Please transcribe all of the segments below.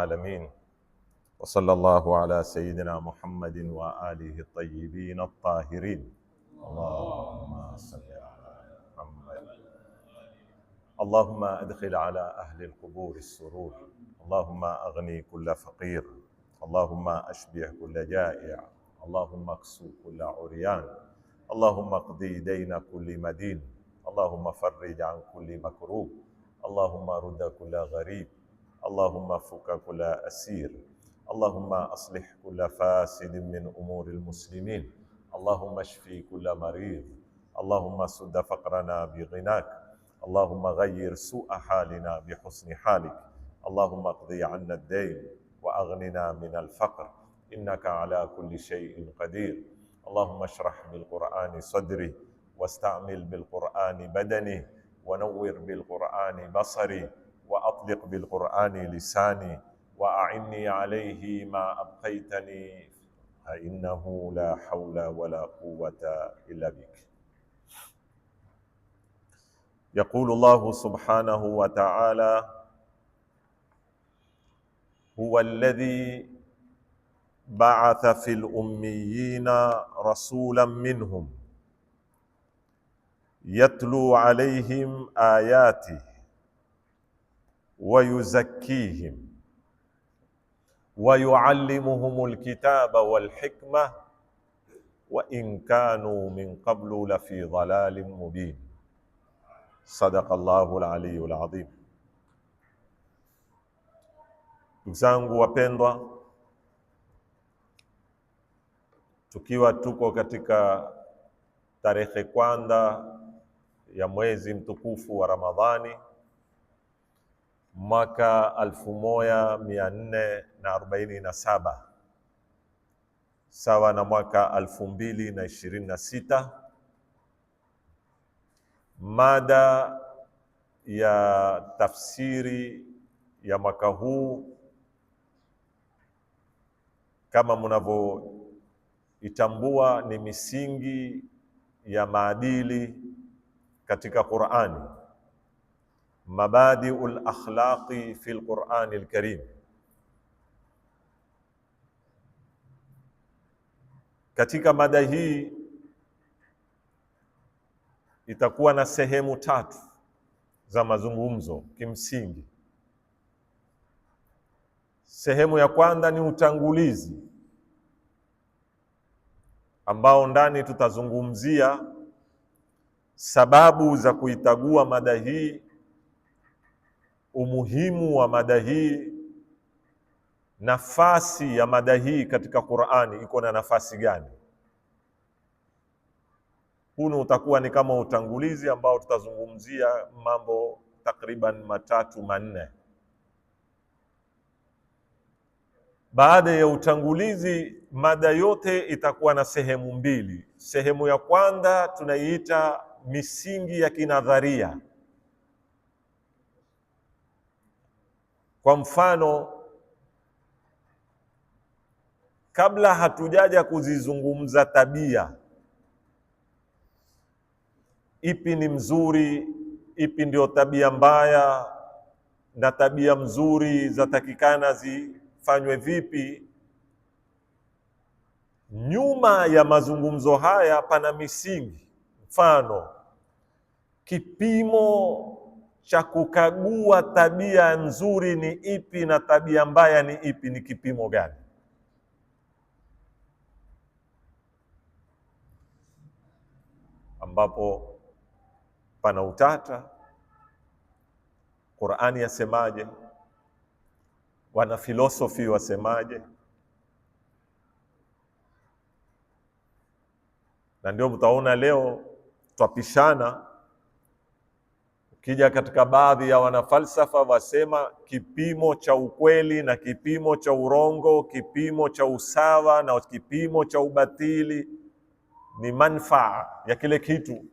العالمين وصلى الله على سيدنا محمد وآله الطيبين الطاهرين. اللهم صل على محمد. اللهم أدخل على أهل القبور السرور، اللهم أغني كل فقير، اللهم أشبع كل جائع، اللهم اكسو كل عريان، اللهم اقضي دين كل مدين، اللهم فرج عن كل مكروب، اللهم رد كل غريب، اللهم فك كل أسير، اللهم أصلح كل فاسد من أمور المسلمين، اللهم اشفي كل مريض، اللهم سد فقرنا بغناك، اللهم غير سوء حالنا بحسن حالك، اللهم اقضي عنا الدين وأغننا من الفقر، إنك على كل شيء قدير. اللهم اشرح بالقرآن صدري، واستعمل بالقرآن بدني، ونور بالقرآن بصري، وأطلق بالقرآن لساني، وأعني عليه ما أبقيتني، فإنه لا حول ولا قوة إلا بك. يقول الله سبحانه وتعالى: هو الذي بعث في الأميين رسولا منهم يتلو عليهم آياته ويزكيهم ويعلمهم الكتاب والحكمة وإن كانوا من قبل لفي ضلال مبين. صدق الله العلي العظيم. Ndugu zangu wapendwa, tukiwa tuko katika tarehe kwanza ya mwezi mtukufu wa Ramadhani mwaka 1447 sawa na mwaka 2026, mada ya tafsiri ya mwaka huu kama mnavyoitambua ni misingi ya maadili katika Qur'ani, mabadiul akhlaqi fil Qur'ani al-Karim. Katika mada hii itakuwa na sehemu tatu za mazungumzo kimsingi. Sehemu ya kwanza ni utangulizi, ambao ndani tutazungumzia sababu za kuitagua mada hii, umuhimu wa mada hii, nafasi ya mada hii katika Qur'ani iko na nafasi gani. Huu utakuwa ni kama utangulizi ambao tutazungumzia mambo takriban matatu manne. Baada ya utangulizi, mada yote itakuwa na sehemu mbili. Sehemu ya kwanza tunaiita misingi ya kinadharia. Kwa mfano, kabla hatujaja kuzizungumza tabia, ipi ni mzuri, ipi ndio tabia mbaya, na tabia mzuri zatakikana zifanywe vipi, nyuma ya mazungumzo haya pana misingi. Mfano, kipimo cha kukagua tabia nzuri ni ipi na tabia mbaya ni ipi, ni kipimo gani? Ambapo pana utata. Qur'ani yasemaje? Wana filosofi wasemaje? Na ndio mtaona leo twapishana. Ukija katika baadhi ya wanafalsafa wasema kipimo cha ukweli na kipimo cha urongo, kipimo cha usawa na kipimo cha ubatili ni manfaa ya kile kitu.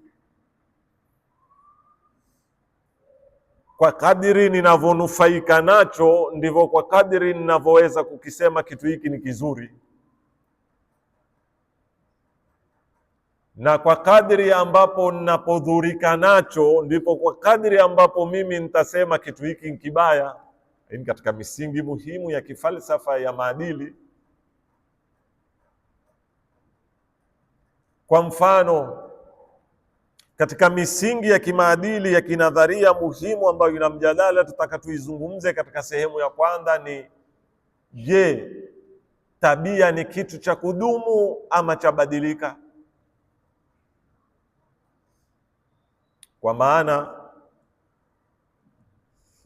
Kwa kadiri ninavyonufaika nacho ndivyo kwa kadiri ninavyoweza kukisema kitu hiki ni kizuri, na kwa kadri ambapo ninapodhurika nacho ndipo kwa kadri ambapo mimi nitasema kitu hiki ni kibaya. Hii ni katika misingi muhimu ya kifalsafa ya maadili. Kwa mfano, katika misingi ya kimaadili ya kinadharia muhimu ambayo ina mjadala tutaka tuizungumze katika sehemu ya kwanza ni je, tabia ni kitu cha kudumu ama cha badilika? Kwa maana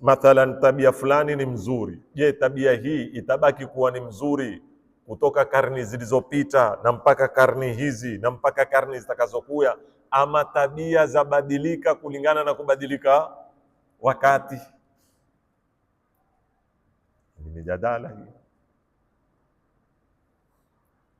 mathalan tabia fulani ni mzuri, je, tabia hii itabaki kuwa ni mzuri kutoka karni zilizopita na mpaka karni hizi na mpaka karni zitakazokuya, ama tabia zabadilika kulingana na kubadilika wakati? Ni mijadala hii,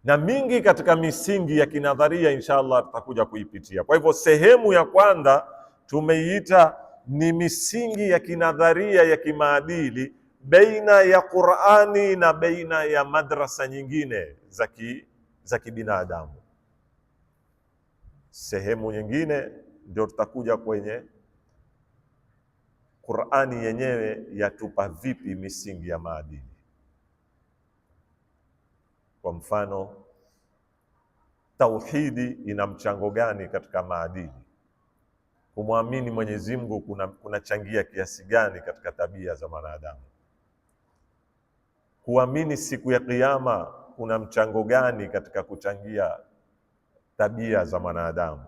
na mingi katika misingi ya kinadharia inshallah tutakuja kuipitia. Kwa hivyo sehemu ya kwanza tumeiita ni misingi ya kinadharia ya kimaadili baina ya Qur'ani na baina ya madrasa nyingine za kibinadamu. Sehemu nyingine ndio tutakuja kwenye Qur'ani yenyewe yatupa vipi misingi ya maadili. Kwa mfano, tauhidi ina mchango gani katika maadili? Kumwamini Mwenyezi Mungu kunachangia kiasi gani katika tabia za mwanadamu? Kuamini siku ya Kiyama kuna mchango gani katika kuchangia tabia za mwanadamu?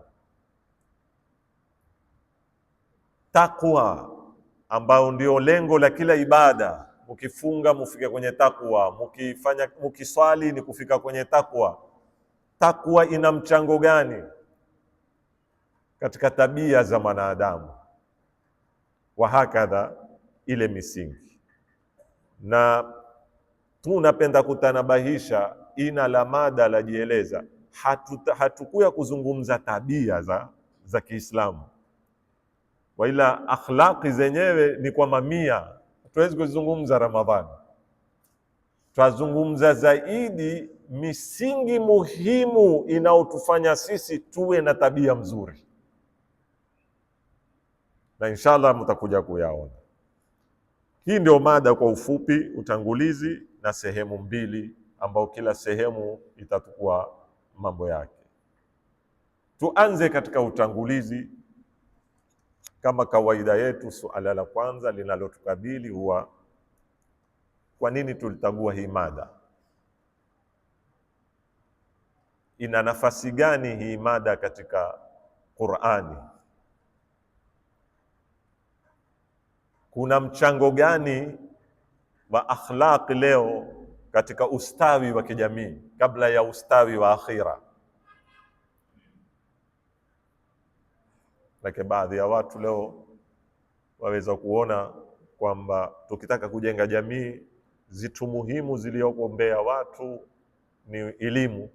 Takwa ambayo ndio lengo la kila ibada, mkifunga mufike kwenye takwa, mkifanya mkiswali ni kufika kwenye takwa. Takwa ina mchango gani katika tabia za mwanadamu? Wahakadha ile misingi. Na tunapenda kutanabahisha, ina la mada lajieleza, hatukuya kuzungumza tabia za Kiislamu, waila akhlaqi zenyewe ni kwa mamia, hatuwezi kuzungumza Ramadhani. Twazungumza zaidi misingi muhimu inaotufanya sisi tuwe na tabia mzuri, na inshallah mtakuja kuyaona. Hii ndio mada kwa ufupi, utangulizi na sehemu mbili, ambao kila sehemu itatukua mambo yake. Tuanze katika utangulizi. Kama kawaida yetu, suala la kwanza linalotukabili huwa kwa nini tulitagua hii mada? Ina nafasi gani hii mada katika Qur'ani? Kuna mchango gani wa akhlaq leo katika ustawi wa kijamii kabla ya ustawi wa akhira? Lakini baadhi ya watu leo waweza kuona kwamba tukitaka kujenga jamii, zitu muhimu zilizoko mbele ya watu ni elimu,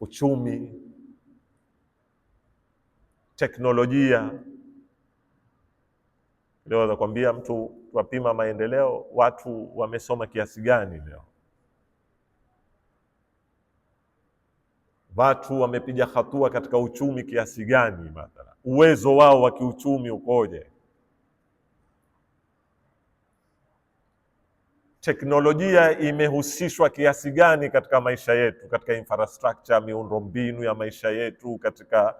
uchumi, teknolojia. Leo watakwambia mtu wapima maendeleo, watu wamesoma kiasi gani leo, watu wamepiga hatua katika uchumi kiasi gani, mathalan uwezo wao wa kiuchumi ukoje, teknolojia imehusishwa kiasi gani katika maisha yetu, katika infrastructure, miundombinu ya maisha yetu, katika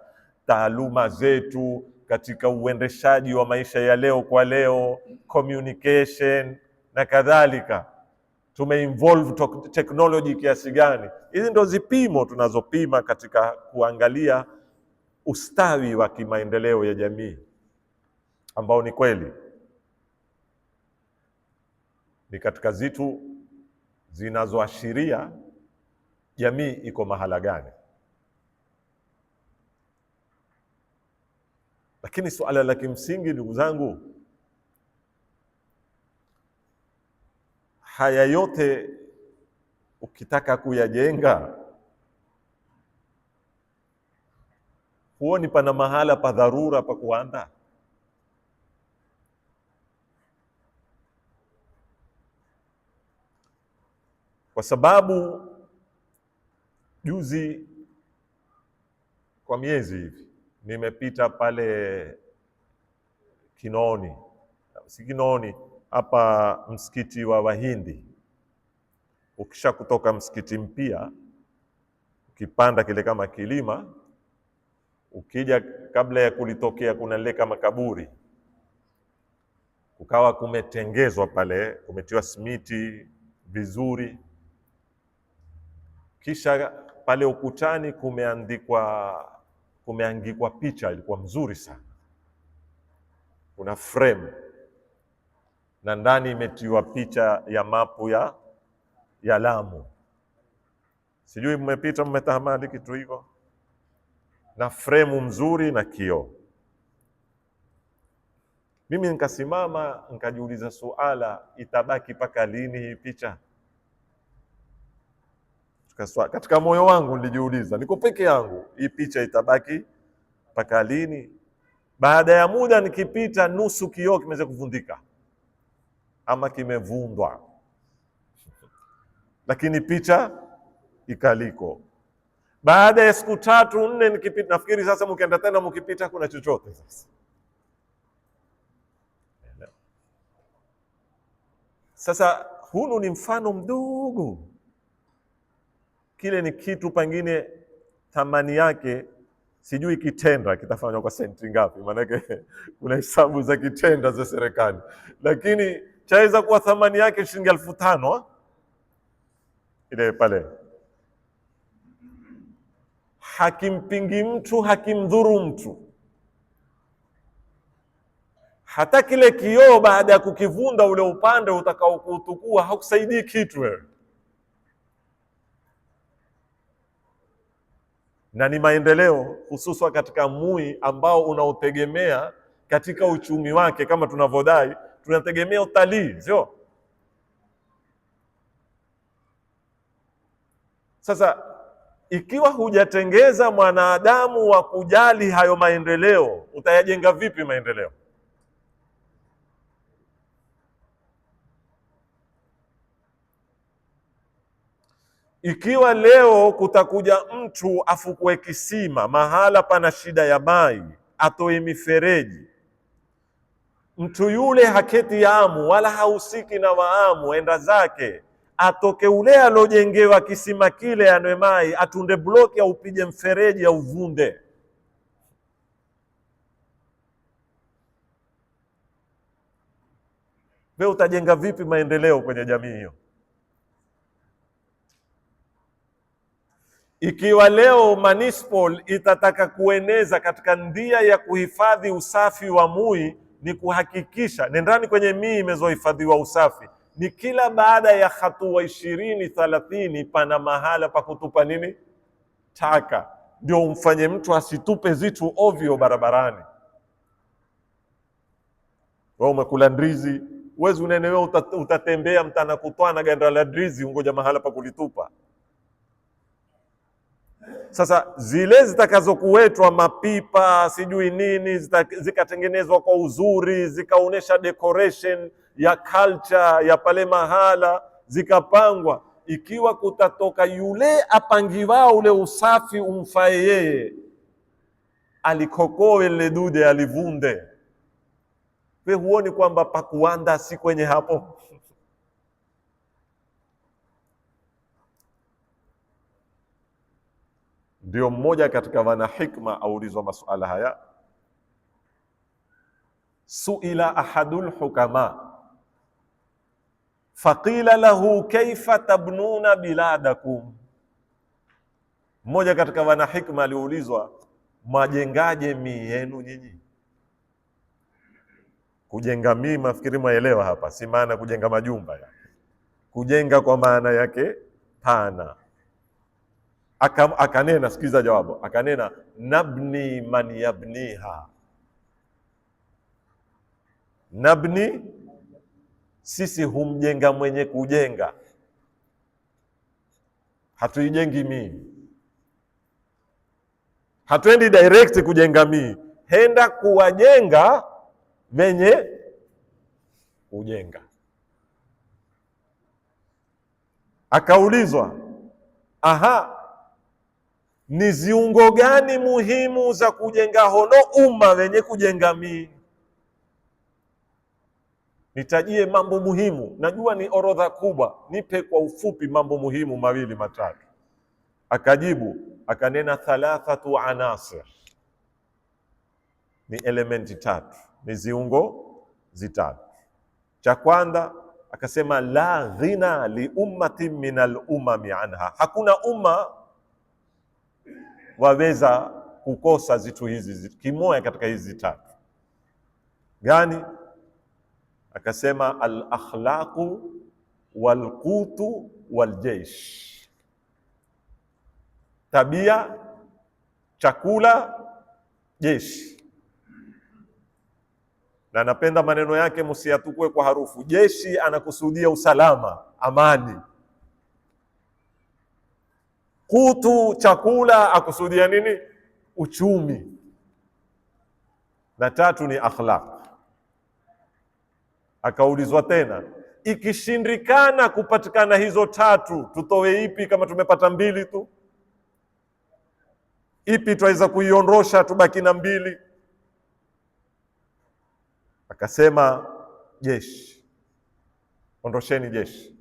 taaluma zetu, katika uendeshaji wa maisha ya leo kwa leo, communication na kadhalika. Tumeinvolve technology kiasi gani? Hizi ndo zipimo tunazopima katika kuangalia ustawi wa kimaendeleo ya jamii, ambao ni kweli ni katika zitu zinazoashiria jamii iko mahala gani. Lakini suala la kimsingi, ndugu zangu, haya yote ukitaka kuyajenga, huoni pana mahala pa dharura pa kuanza? Kwa sababu juzi kwa miezi hivi nimepita pale Kinoni, Si Kinooni, hapa msikiti wa Wahindi. Ukisha kutoka msikiti mpya, ukipanda kile kama kilima, ukija kabla ya kulitokea kuna lile kama kaburi, kukawa kumetengezwa pale, kumetiwa simiti vizuri, kisha pale ukutani kumeangikwa picha, ilikuwa mzuri sana. Kuna frame na ndani imetiwa picha ya mapu ya Lamu. Sijui mmepita mmetahamali kitu hiko, na fremu mzuri na kioo. Mimi nikasimama nikajiuliza suala, itabaki mpaka lini hii picha? Katika moyo wangu nilijiuliza, niko peke yangu, hii picha itabaki mpaka lini? Baada ya muda nikipita, nusu kioo kimeweza kuvundika ama kimevundwa, lakini picha ikaliko. Baada ya siku 3-4 nikipita, nafikiri sasa mkienda tena mkipita kuna chochote sasa. Sasa hunu ni mfano mdogo. Kile ni kitu pengine thamani yake sijui kitenda kitafanywa kwa senti ngapi, maanake kuna hesabu za kitenda za serikali, lakini chaweza kuwa thamani yake shilingi 5,000 ile pale. Hakimpingi mtu, hakimdhuru mtu. Hata kile kioo baada ya kukivunda ule upande utakaokuutukua hakusaidii kitu wewe. Na ni maendeleo hususan katika mui ambao unaotegemea katika uchumi wake, kama tunavodai tunategemea utalii, sio? Sasa ikiwa hujatengeza mwanadamu wa kujali hayo maendeleo, utayajenga vipi maendeleo? Ikiwa leo kutakuja mtu afukue kisima mahala pana shida ya mai, atoe mifereji, mtu yule haketi amu wala hahusiki na waamu, enda zake, atoke ule alojengewa kisima kile anwe mai, atunde bloki au upige mfereji au uvunde. Wewe utajenga vipi maendeleo kwenye jamii hiyo? Ikiwa leo manispol itataka kueneza katika ndia ya kuhifadhi usafi wa mui, ni kuhakikisha nendani kwenye mii imezohifadhiwa usafi, ni kila baada ya hatua 20-30 pana mahala pa kutupa nini? Taka. Ndio umfanye mtu asitupe zitu ovyo barabarani. Wewe umekula ndizi, uwezi unene wewe utatembea mtana kutwana ganda la ndizi, ungoja mahala pa kulitupa. Sasa zile zitakazokuwetwa mapipa sijui nini zikatengenezwa kwa uzuri, zikaonesha decoration ya culture ya pale mahala, zikapangwa, ikiwa kutatoka yule apangiwao ule usafi umfae yeye, alikokoe lile dude alivunde, we huoni kwamba pakuanda si kwenye hapo? Ndio mmoja katika wana hikma aulizwa masuala haya, suila ahadul hukama faqila lahu kaifa tabnuna biladakum. Mmoja katika wana hikma aliulizwa, mwajengaje mii yenu nyinyi? Kujenga mii, nafikiri mwaelewa hapa, si maana kujenga majumba ya. Kujenga kwa maana yake pana. Akanena, sikiza jawabu, akanena nabni man yabniha. Nabni, sisi humjenga mwenye kujenga, hatuijengi mii. Hatuendi direct kujenga mii, henda kuwajenga wenye kujenga. Akaulizwa, aha, ni ziungo gani muhimu za kujenga hono umma wenye kujenga mii? Nitajie mambo muhimu, najua ni orodha kubwa, nipe kwa ufupi mambo muhimu mawili matatu. Akajibu akanena thalathatu anasir, ni elementi tatu, ni ziungo zitatu. Cha kwanza akasema la ghina li ummatin min al umami anha, hakuna umma waweza kukosa zitu hizi, kimoya katika hizi tatu. Gani? Akasema al akhlaqu wal qutu wal jeish, tabia, chakula, jeshi. Na napenda maneno yake, msiyatukue kwa harufu. Jeshi anakusudia usalama, amani. Kutu, chakula, akusudia nini? Uchumi. Na tatu ni akhlaq. Akaulizwa tena, ikishindikana kupatikana hizo tatu, tutoe ipi? Kama tumepata mbili tu, ipi twaweza kuiondosha tubaki na mbili? Akasema jeshi, ondosheni jeshi.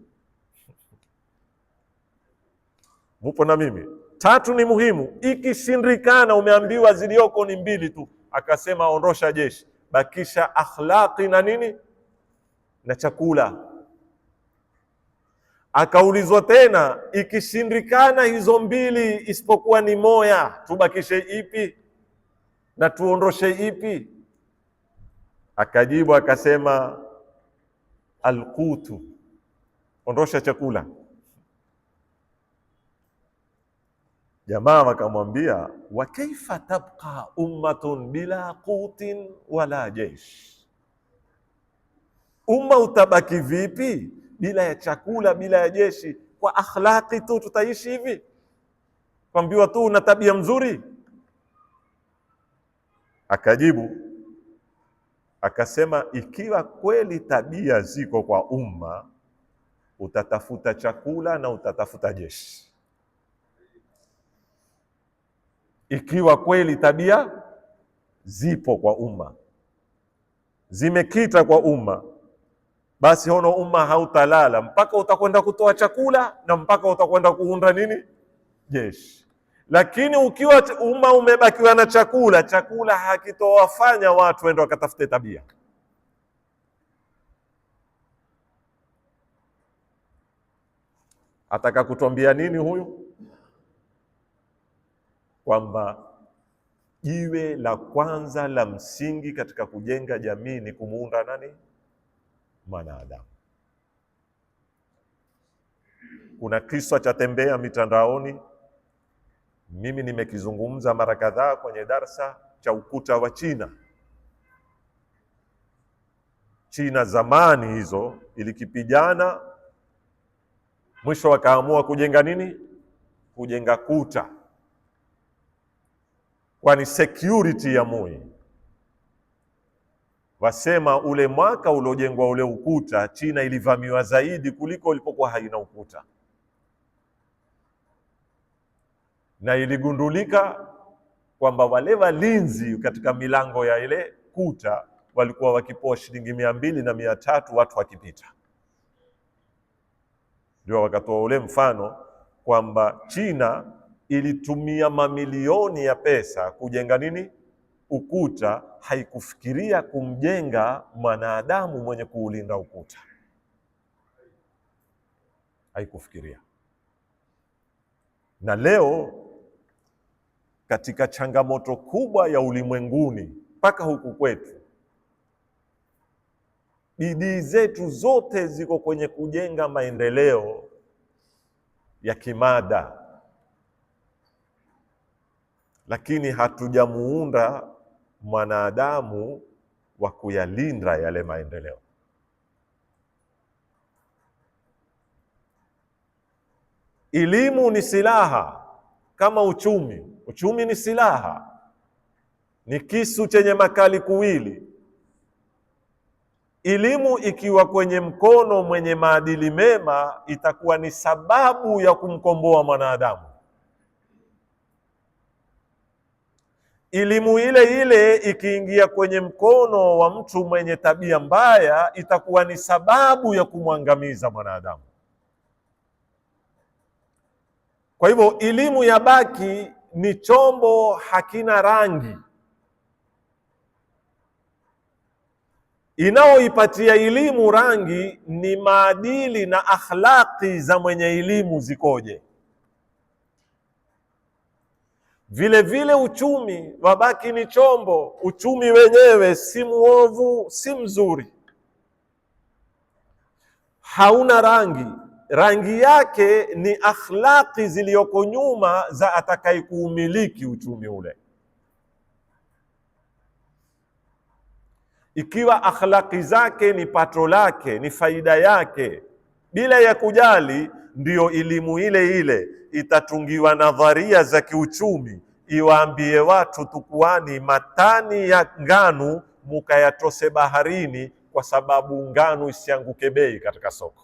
Mupo na mimi? Tatu ni muhimu, ikishindikana, umeambiwa zilioko ni mbili tu, akasema ondosha jeshi, bakisha akhlaqi na nini na chakula. Akaulizwa tena, ikishindikana hizo mbili isipokuwa ni moya, tubakishe ipi na tuondoshe ipi? Akajibu akasema alqutu, ondosha chakula. Jamaa wakamwambia, wa kaifa tabqa ummatun bila qutin wala jeish, umma utabaki vipi bila ya chakula, bila ya jeshi? Kwa akhlaqi tu tutaishi hivi? Kwambiwa tu una tabia mzuri? Akajibu akasema, ikiwa kweli tabia ziko kwa umma, utatafuta chakula na utatafuta jeshi. Ikiwa kweli tabia zipo kwa umma, zimekita kwa umma, basi hono umma hautalala mpaka utakwenda kutoa chakula na mpaka utakwenda kuunda nini, jeshi. Lakini ukiwa umma umebakiwa na chakula, chakula hakitowafanya watu waende wakatafute tabia. Ataka kutuambia nini huyu? Kwamba jiwe la kwanza la msingi katika kujenga jamii ni kumuunda nani? Mwanadamu. Kuna kisa cha tembea mitandaoni, mimi nimekizungumza mara kadhaa kwenye darsa, cha ukuta wa China. China zamani hizo ilikipijana, mwisho wakaamua kujenga nini? Kujenga kuta, kwani security ya mui. Wasema ule mwaka uliojengwa ule ukuta, China ilivamiwa zaidi kuliko ilipokuwa haina ukuta, na iligundulika kwamba wale walinzi katika milango ya ile kuta walikuwa wakipoa shilingi 200 na 300 watu wakipita. Ndio wakatoa ule mfano kwamba China ilitumia mamilioni ya pesa kujenga nini? Ukuta. Haikufikiria kumjenga mwanadamu mwenye kuulinda ukuta, haikufikiria. Na leo katika changamoto kubwa ya ulimwenguni mpaka huku kwetu, bidii zetu zote ziko kwenye kujenga maendeleo ya kimada, lakini hatujamuunda mwanadamu wa kuyalinda yale maendeleo. Elimu ni silaha kama uchumi. Uchumi ni silaha, ni kisu chenye makali kuwili. Elimu ikiwa kwenye mkono mwenye maadili mema itakuwa ni sababu ya kumkomboa mwanadamu. Elimu ile ile ikiingia kwenye mkono wa mtu mwenye tabia mbaya itakuwa ni sababu ya kumwangamiza mwanadamu. Kwa hivyo elimu ya baki ni chombo hakina rangi. Inaoipatia elimu rangi ni maadili na akhlaqi za mwenye elimu zikoje. Vile vile uchumi wabaki ni chombo. Uchumi wenyewe si muovu si mzuri, hauna rangi. Rangi yake ni akhlaqi ziliyoko nyuma za atakayekuumiliki uchumi ule. Ikiwa akhlaqi zake ni pato lake, ni faida yake, bila ya kujali, ndiyo elimu ile ile itatungiwa nadharia za kiuchumi, iwaambie watu tukuani matani ya ngano mukayatose baharini, kwa sababu ngano isianguke bei katika soko.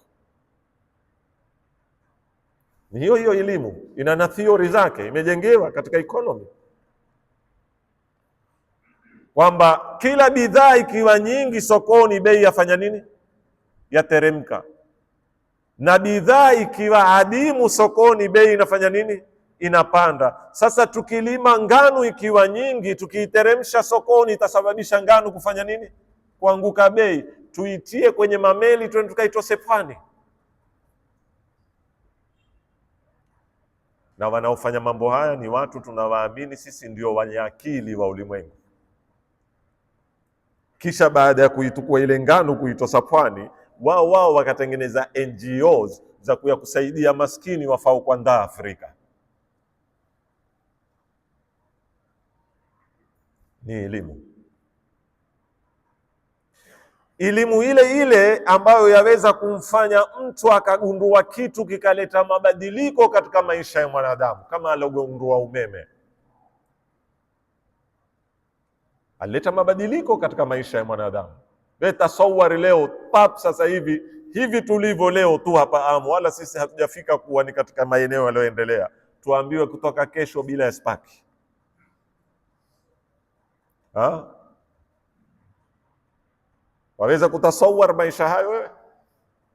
Ni hiyo hiyo elimu ina na theory zake, imejengewa katika economy kwamba kila bidhaa ikiwa nyingi sokoni bei yafanya nini? Yateremka. Na bidhaa ikiwa adimu sokoni bei inafanya nini? Inapanda. Sasa tukilima ngano ikiwa nyingi, tukiiteremsha sokoni itasababisha ngano kufanya nini? Kuanguka bei. Tuitie kwenye mameli twende tukaitose pwani. Na wanaofanya mambo haya ni watu tunawaamini sisi ndio wenye akili wa ulimwengu. Kisha baada ya kuitukua ile ngano kuitosa pwani, wao wakatengeneza NGOs za kuya kusaidia maskini wafao kuandaa Afrika. Ni elimu. Elimu ile ile ambayo yaweza kumfanya mtu akagundua kitu kikaleta mabadiliko katika maisha ya mwanadamu, kama alogundua umeme. Alileta mabadiliko katika maisha ya mwanadamu. We tasawari leo pap, sasa hivi hivi tulivyo leo tu hapa Amu, wala sisi hatujafika kuwa ni katika maeneo yaliyoendelea, tuambiwe kutoka kesho bila ya spaki. Ha? Waweza kutasawar maisha hayo wewe?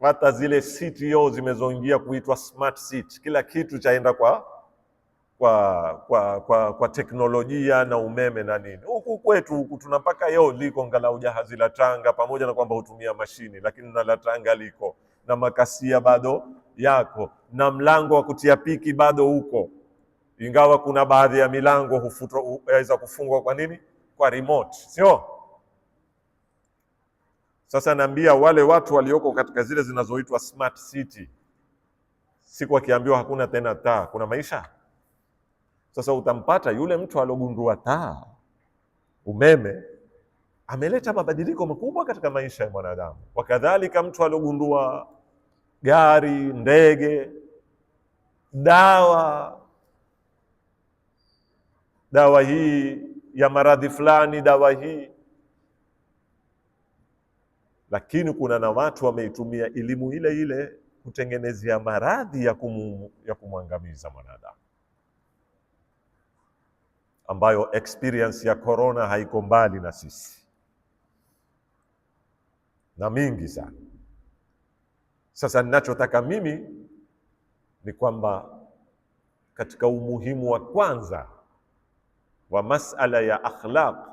Hata zile city yo zimezoingia kuitwa smart city, kila kitu chaenda kwa teknolojia na umeme na nini. Huku kwetu huku tuna mpaka yo liko ngalau jahazi la Tanga, pamoja na kwamba hutumia mashini, lakini na la Tanga liko na makasia bado yako, na mlango wa kutia piki bado huko, ingawa kuna baadhi ya milango hufutwa, yaweza kufungwa kwa nini? Kwa remote, sio? Sasa naambia wale watu walioko katika zile zinazoitwa smart city, siku wakiambiwa hakuna tena taa, kuna maisha. Sasa utampata yule mtu alogundua taa, umeme, ameleta mabadiliko makubwa katika maisha ya mwanadamu. Wakadhalika mtu alogundua gari, ndege, dawa, dawa hii ya maradhi fulani, dawa hii. Lakini kuna na watu wameitumia elimu ile ile kutengenezea maradhi ya kumwangamiza mwanadamu, ambayo experience ya corona haiko mbali na sisi na mingi sana. Sasa ninachotaka mimi ni kwamba katika umuhimu wa kwanza wa masala ya akhlaq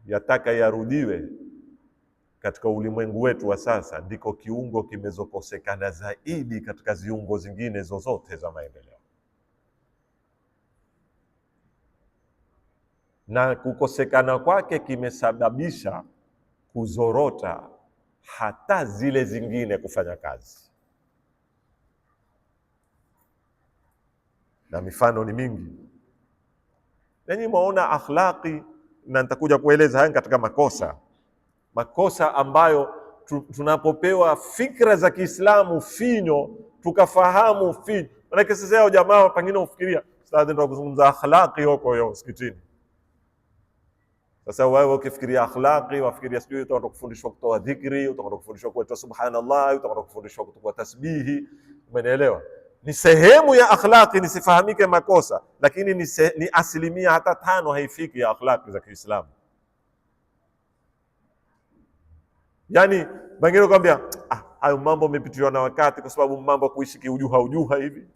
yataka yarudiwe katika ulimwengu wetu wa sasa, ndiko kiungo kimezokosekana zaidi katika ziungo zingine zozote za maendeleo. Na kukosekana kwake kimesababisha kuzorota hata zile zingine kufanya kazi. Na mifano ni mingi. Nanyi mwaona akhlaqi, na nitakuja kueleza haya katika makosa. Makosa ambayo tunapopewa fikra za Kiislamu finyo, tukafahamu finyo. Maana sasa hao jamaa pengine ufikiria sasa ndio kuzungumza akhlaqi huko yo msikitini. Sasa wewe ukifikiria akhlaqi, wafikiria sijui utakwenda kufundishwa kutoa dhikri, utakwenda kufundishwa kutoa subhanallah, utakwenda kufundishwa kutoa tasbihi, umenielewa? Ni sehemu ya akhlaqi, nisifahamike makosa, lakini ni asilimia hata 5 haifiki ya akhlaqi za Kiislamu. Yani wengine kwambia hayo mambo yamepitiwa na wakati, kwa sababu mambo kuishi kiujuha ujuha hivi.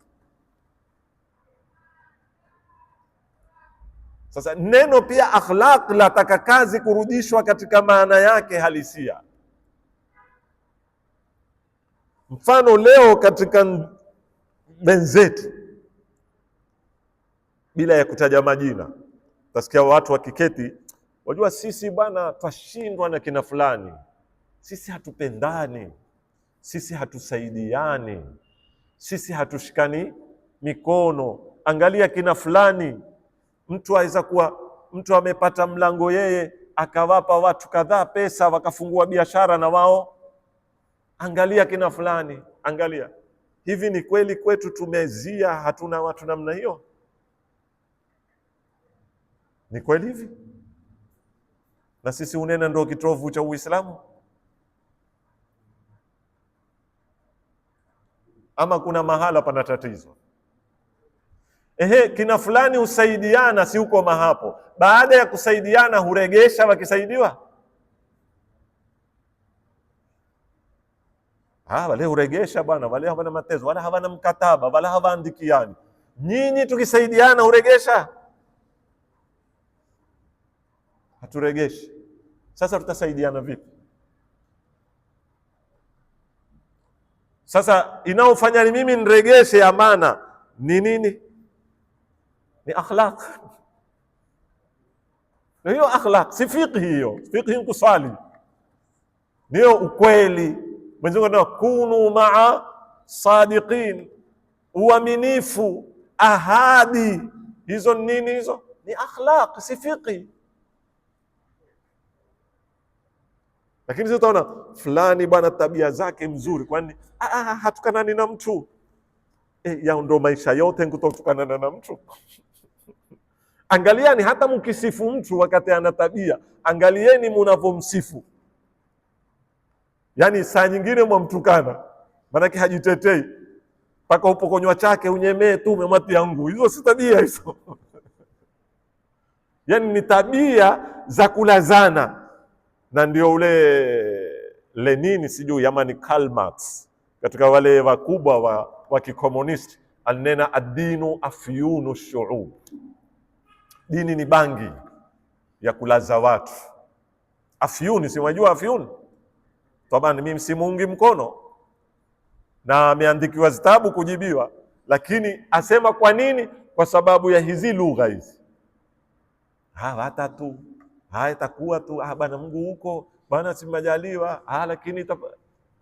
Sasa neno pia akhlaq lataka kazi kurudishwa katika maana yake halisia. Mfano leo katika wenzetu, bila ya kutaja majina, utasikia watu wakiketi, wajua sisi bwana twashindwa na kina fulani, sisi hatupendani, sisi hatusaidiani, sisi hatushikani mikono, angalia kina fulani. Mtu aweza kuwa mtu amepata mlango yeye akawapa watu kadhaa pesa wakafungua biashara na wao, angalia kina fulani, angalia. Hivi ni kweli kwetu tumezia, hatuna watu namna hiyo? Ni kweli hivi? Na sisi unena ndio kitovu cha Uislamu? Ama kuna mahala pana tatizo? Ehe, kina fulani husaidiana, si huko mahapo. Baada ya kusaidiana huregesha wakisaidiwa? Wale huregesha bwana, wale hawana matezo, wala hawana mkataba, wala hawaandikiani. Nyinyi tukisaidiana huregesha? Haturegeshi. Sasa tutasaidiana vipi? Sasa inaofanya ni mimi niregeshe amana ni nini? Ni akhlaq. Na hiyo akhlaq si fiqhi, hiyo fiqhi nkusali, niyo ukweli. Mwenyezi Mungu anasema kunu maa sadiqin, uaminifu, ahadi. Hizo nini hizo? Ni akhlaq, si fiqhi. Lakini sisi utaona fulani bwana tabia zake mzuri, kwani hatukanani na mtu. Ya ndo maisha yote kutotukanana na mtu. Angaliani hata mkisifu mtu wakati ana tabia, angalieni mnavomsifu. Yani saa nyingine mwamtukana, maanake hajitetei, mpaka upokonywa chake unyemee tu umemwatia nguu. Hizo si tabia hizo. Yani ni tabia za kulazana. Na ndio ule Lenin sijui ama ni Karl Marx katika wale wakubwa wa kikomunisti alinena adinu afyunu shuub, dini ni bangi ya kulaza watu. Afyuni, si unajua afyuni? Tabani mimi simuungi mkono na ameandikiwa zitabu kujibiwa, lakini asema kwa nini? Kwa sababu ya hizi lugha hizi. Hata tu itakuwa tu bana Mungu huko bana simajaliwa, lakini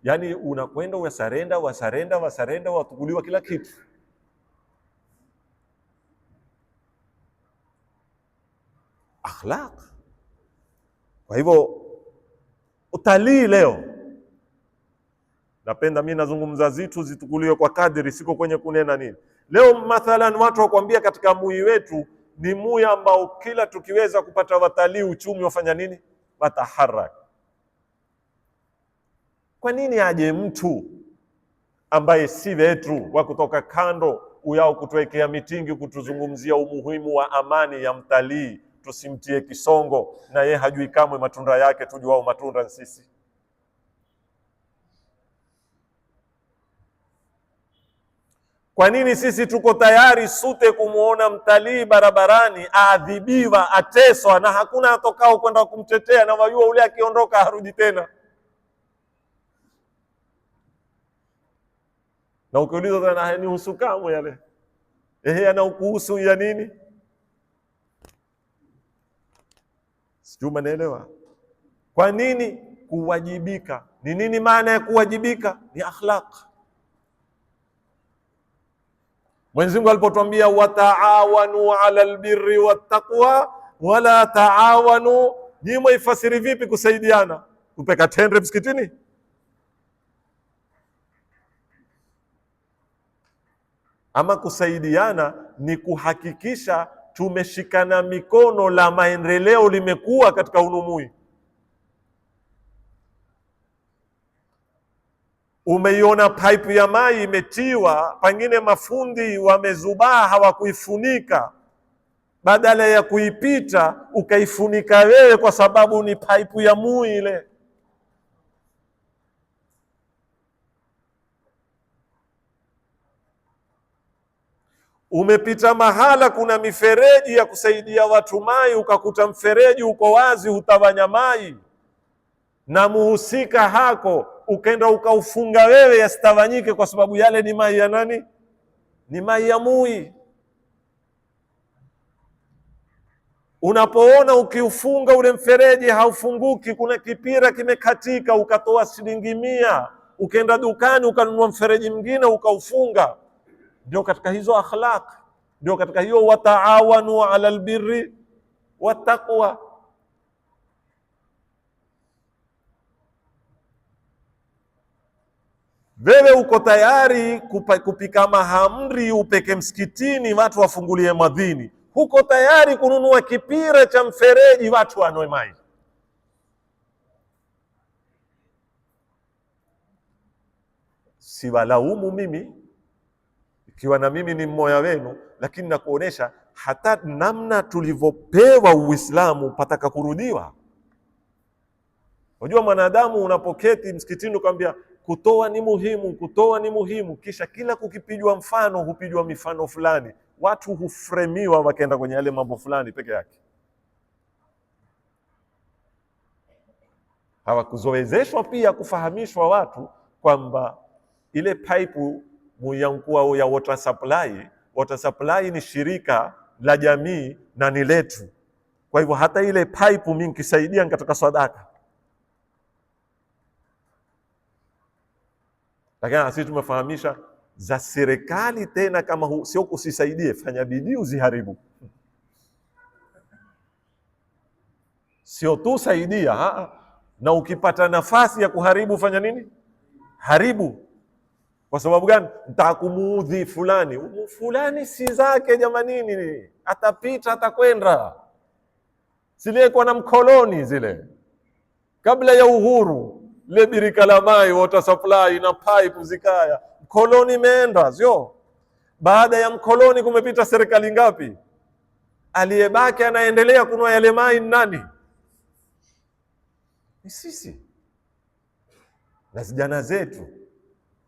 yani unakwenda wasarenda wasarenda wasarenda watukuliwa kila kitu. Akhlaq. Kwa hivyo utalii leo, napenda mimi nazungumza zitu zitukuliwe kwa kadiri, siko kwenye kunena nini. Leo mathalan watu wakwambia katika mui wetu ni mui ambao kila tukiweza kupata watalii uchumi wafanya nini? Wataharak. Kwa nini aje mtu ambaye si wetu wa kutoka kando uyao kutuwekea mitingi kutuzungumzia umuhimu wa amani ya mtalii, tusimtie kisongo na ye hajui kamwe matunda yake, tujuao matunda sisi. Kwa nini sisi tuko tayari sute kumuona mtalii barabarani aadhibiwa, ateswa, na hakuna atokao kwenda kumtetea, na wajua ule akiondoka harudi tena? Na ukiuliza tena hayanihusu kamwe yale. Ehe, yanakuhusu ya nini? Sijui mnaelewa. Kwa nini kuwajibika? Ni nini maana ya kuwajibika? Ni akhlaq. Mwenyezi Mungu alipotuambia wataawanu ala albirri wattaqwa wala taawanu, nyinyi mwaifasiri vipi kusaidiana? Kupeka tende msikitini? Ama kusaidiana ni kuhakikisha tumeshikana mikono la maendeleo limekuwa katika unumui. Umeiona pipe ya mai imetiwa, pengine mafundi wamezubaa hawakuifunika, badala ya kuipita ukaifunika wewe, kwa sababu ni pipe ya mui ile. Umepita mahala kuna mifereji ya kusaidia watu mai, ukakuta mfereji uko wazi, hutawanya mai na muhusika hako, ukaenda ukaufunga wewe yasitawanyike, kwa sababu yale ni mai ya nani? Ni mai ya mui. Unapoona ukiufunga ule mfereji haufunguki, kuna kipira kimekatika, ukatoa shilingi 100, ukaenda dukani ukanunua mfereji mwingine ukaufunga. Ndio katika hizo akhlaq, ndio katika hiyo wataawanu ala albirri wattaqwa. Wewe uko tayari kupika mahamri upeke msikitini watu wafungulie madhini, huko tayari kununua kipira cha mfereji watu wanwe maji. Siwalaumu mimi ikiwa na mimi ni mmoja wenu, lakini nakuonesha hata namna tulivyopewa Uislamu pataka kurudiwa. Unajua mwanadamu unapoketi msikitini ukamwambia kutoa ni muhimu, kutoa ni muhimu, kisha kila kukipigwa mfano hupigwa mifano fulani, watu hufremiwa wakaenda kwenye yale mambo fulani peke yake. Hawakuzoezeshwa pia kufahamishwa watu kwamba ile pipe muyankua ya water supply, water supply ni shirika la jamii na ni letu. Kwa hivyo hata ile pipe mimi nikisaidia nikatoka sadaka. Lakini sisi tumefahamisha za serikali tena, kama sio kusisaidie, fanya bidii uziharibu. Sio tu saidia, na ukipata nafasi ya kuharibu fanya nini? Haribu. Kwa sababu gani? Nitaka kumuudhi fulani. Fulani si zake jamanini, atapita atakwenda. Zilikuwa na mkoloni zile kabla ya uhuru, le birika la mai water supply na pipe zikaya, mkoloni imeenda sio? Baada ya mkoloni kumepita serikali ngapi? Aliyebaki anaendelea kunwa yale mai nani? Ni sisi na vijana zetu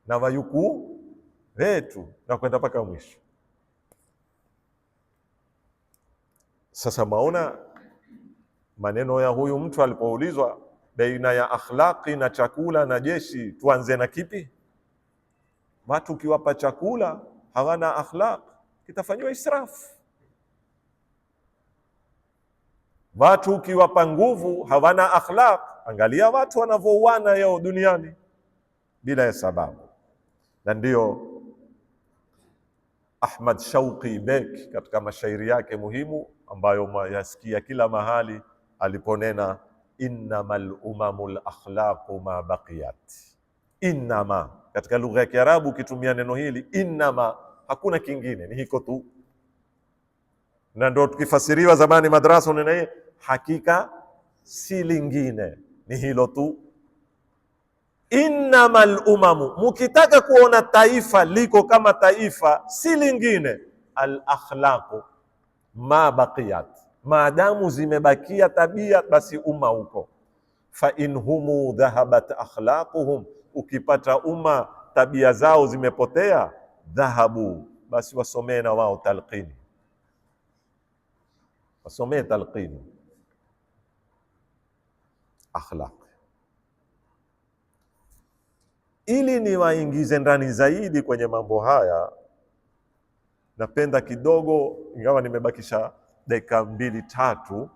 na wayukuu wetu na kwenda mpaka mwisho. Sasa maona maneno ya huyu mtu alipoulizwa baina ya akhlaqi na chakula na jeshi, tuanze na kipi? Watu ukiwapa chakula hawana akhlaq, kitafanywa israfu. Watu ukiwapa nguvu hawana akhlaq, angalia watu wanavouana leo duniani bila ya sababu. Na ndio Ahmad Shauqi Bek katika mashairi yake muhimu ambayo yasikia kila mahali aliponena innamal umamul akhlaqu ma baqiyat. Innama katika lugha ya Kiarabu ukitumia neno hili innama, hakuna kingine, ni hiko tu. Na ndio tukifasiriwa zamani madrasa, neno hili hakika si lingine, ni hilo tu. Innamal umamu, mukitaka kuona taifa liko kama taifa si lingine, al akhlaqu ma baqiyat, maadamu zimebakia tabia basi umma uko. Fa in humu dhahabat akhlaquhum, ukipata umma tabia zao zimepotea, dhahabu, basi wasomee na wao talqini, wasomee talqini akhlaq, ili niwaingize ndani zaidi kwenye mambo haya. Napenda kidogo, ingawa nimebakisha dakika 2-3,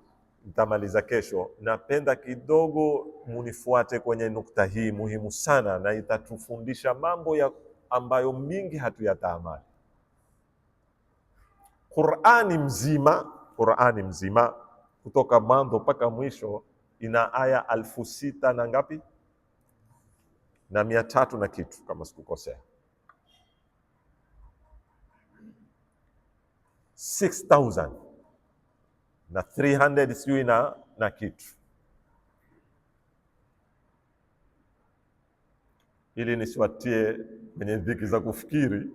nitamaliza kesho. Napenda kidogo munifuate kwenye nukta hii muhimu sana, na itatufundisha mambo ya ambayo mingi hatuyataamali. Qur'ani mzima, Qur'ani mzima kutoka mwanzo mpaka mwisho ina aya 6,000 na ngapi? Na 300 na kitu kama sikukosea. 6,000 na 300 sijui na kitu. Ili nisiwatie kwenye dhiki za kufikiri,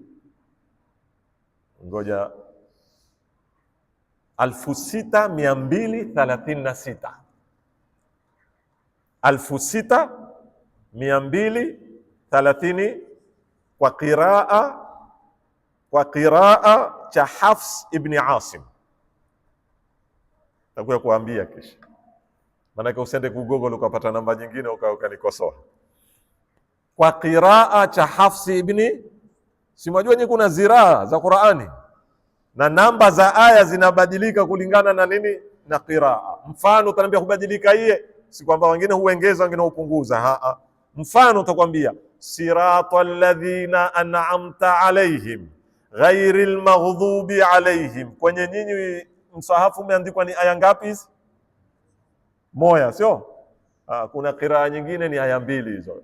ngoja 6236, 6230 kwa qiraa cha Hafs ibn Asim. Takuya kuambia kisha, maanake usende ku Google ukapata namba nyingine ukanikosoa. Kwa qiraa cha Hafs ibn, si mwajua nyinyi kuna ziraa za Qur'ani na namba za aya zinabadilika kulingana na nini? Na qiraa. Mfano utaniambia hubadilika iye, si kwamba wengine huongeza wengine hupunguza. Haa, mfano utakwambia siratal ladhina an'amta alaihim ghairil maghdubi alaihim. Kwenye nyinyi msahafu umeandikwa ni aya ngapi hizi? Moja, sio? Kuna qiraa nyingine ni aya mbili hizo.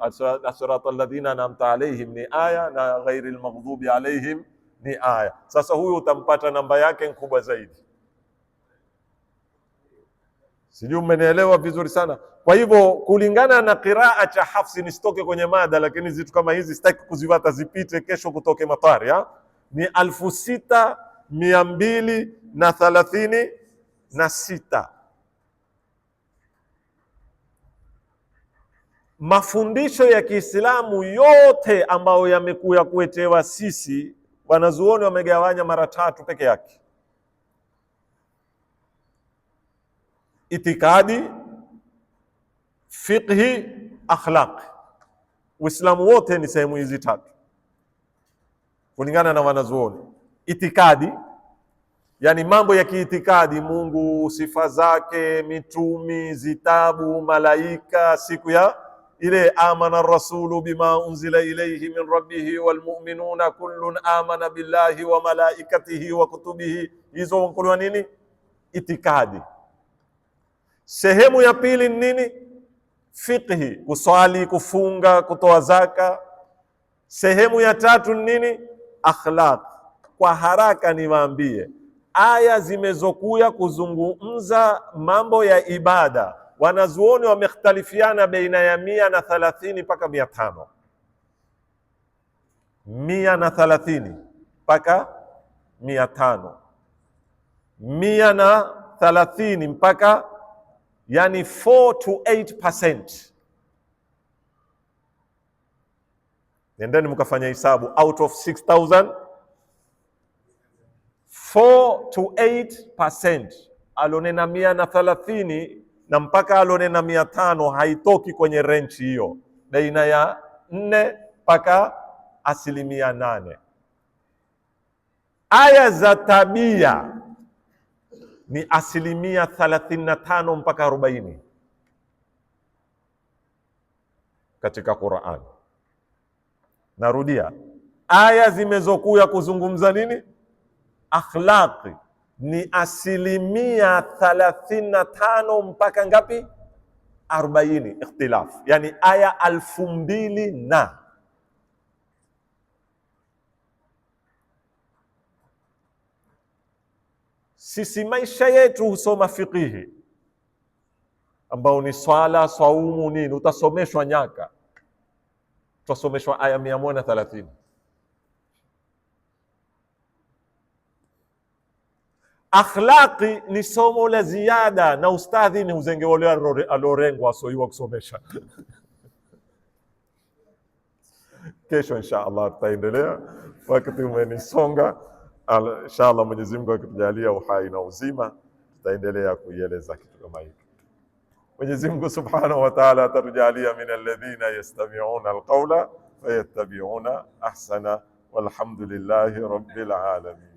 Siratal ladhina an'amta alaihim ni aya na ghairil maghdubi alaihim ni aya. Sasa huyu utampata namba yake kubwa zaidi. Sijui mmenielewa vizuri sana. Kwa hivyo kulingana na qiraa cha Hafsi, nisitoke kwenye mada, lakini zitu kama hizi sitaki kuziwata zipite, kesho kutoke matari ya? Ni 6236. Mafundisho ya Kiislamu yote ambayo yamekuya kuetewa sisi, wanazuoni wamegawanya mara tatu peke yake: itikadi, fiqhi, akhlaq. Uislamu wote ni sehemu hizi tatu kulingana na wanazuoni. Itikadi, yani mambo ya kiitikadi, Mungu, sifa zake, mitumi, zitabu, malaika, siku ya ile amana rasulu bima unzila ilayhi min rabbihi walmu'minuna kullun amana billahi wa malaikatihi wa kutubihi. Hizo nkuliwa nini? Itikadi. Sehemu ya pili ni nini? Fiqhi, kuswali, kufunga, kutoa zaka. Sehemu ya tatu ni nini? Akhlaq. Kwa haraka niwaambie, aya zimezokuya kuzungumza mambo ya ibada, wanazuoni wamekhtalifiana baina ya 130 mpaka 500. 130 mpaka 500, 130 mpaka yani 4 to 8%. Nendeni mkafanya hesabu, out of 6000, 4 to 8%. Alonena 130 na mpaka alonena 500 haitoki kwenye range hiyo, baina ya 4 mpaka 8%. Aya za tabia ni 35% mpaka 40 katika Qur'an. Narudia, aya zimezokuya kuzungumza nini? Akhlaqi ni 35% mpaka ngapi? 40. Ikhtilaf, yani aya 2000 na sisi maisha yetu husoma fiqihi ambao ni swala, swaumu, nini, utasomeshwa nyaka, utasomeshwa aya 130. Akhlaqi ni somo la ziada, na ustadhi ni uzenge wale alorengwa asoiwa kusomesha. Kesho insha Allah tutaendelea, wakati umenisonga. Insha Allah Mwenyezi Mungu akitujalia uhai na uzima, tutaendelea kuieleza kitu kama hiki. Mwenyezi Mungu Subhanahu wa Ta'ala atatujalia min alladhina yastami'una alqawla fayattabi'una ahsana, walhamdulillahi rabbil alamin.